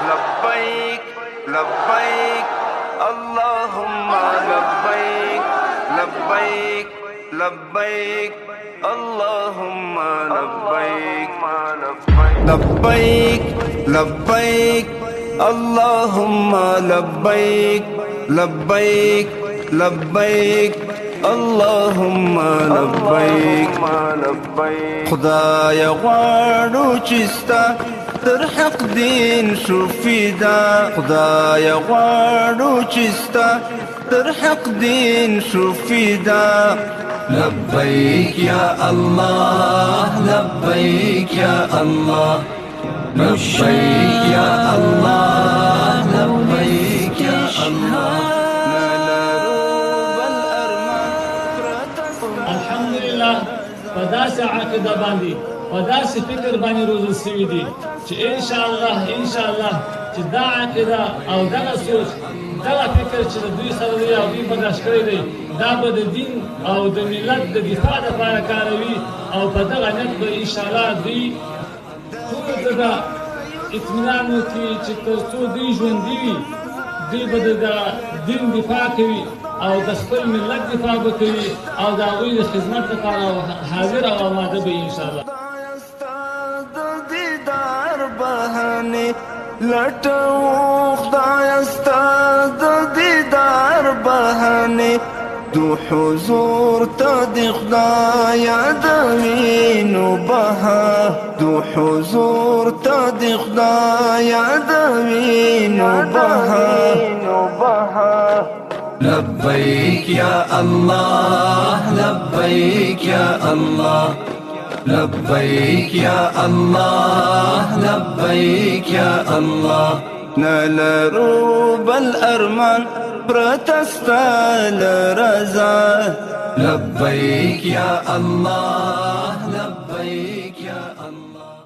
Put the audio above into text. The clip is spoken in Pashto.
لبیک لبیک اللهم لبیک لبیک لبیک اللهم لبیک لبیک لبیک اللهم لبیک لبیک لبیک اللهم لبیک. خدای غواړو چې ستا تر حق دین شو فدا، خدای غواړو چې ستا تر حق دین شو فدا. لبیک یا الله، لبیک یا الله، لبیک یا الله، لبیک یا الله. الحمدلله په داسې عقیده باندې، په داسې فکر باندې روزل شوي دي چې ان شاء الله، ان شاء الله چې دا عقیده او دغه سوچ، دغه فکر چې د دوی سره دی او دوی برداشت کړی دی، دا به د دین او د ملت د دفاع لپاره کاروي، او په دغه نیت به ان شاء الله دوی ټولو ته دا اطمینان ورکړي چې تر څو دوی ژوندي وي، دوی به د دین دفاع کوي او د خپل ملت دفاع به کوي او د هغوی د خدمت لپاره حاضر او آماده به وي ان شاء الله. بهانې لټو خدای ستا د دیدار بهانې، دو حضور ته د خدای د وینو بها، دو حضور ته د خدای د وینو بها. لبیک یا الله، لبیک یا الله، لبیک یا الله، لبیک یا الله. نلرو بل ارمان پرته ستا له رضا. لبیک یا الله، لبیک یا الله.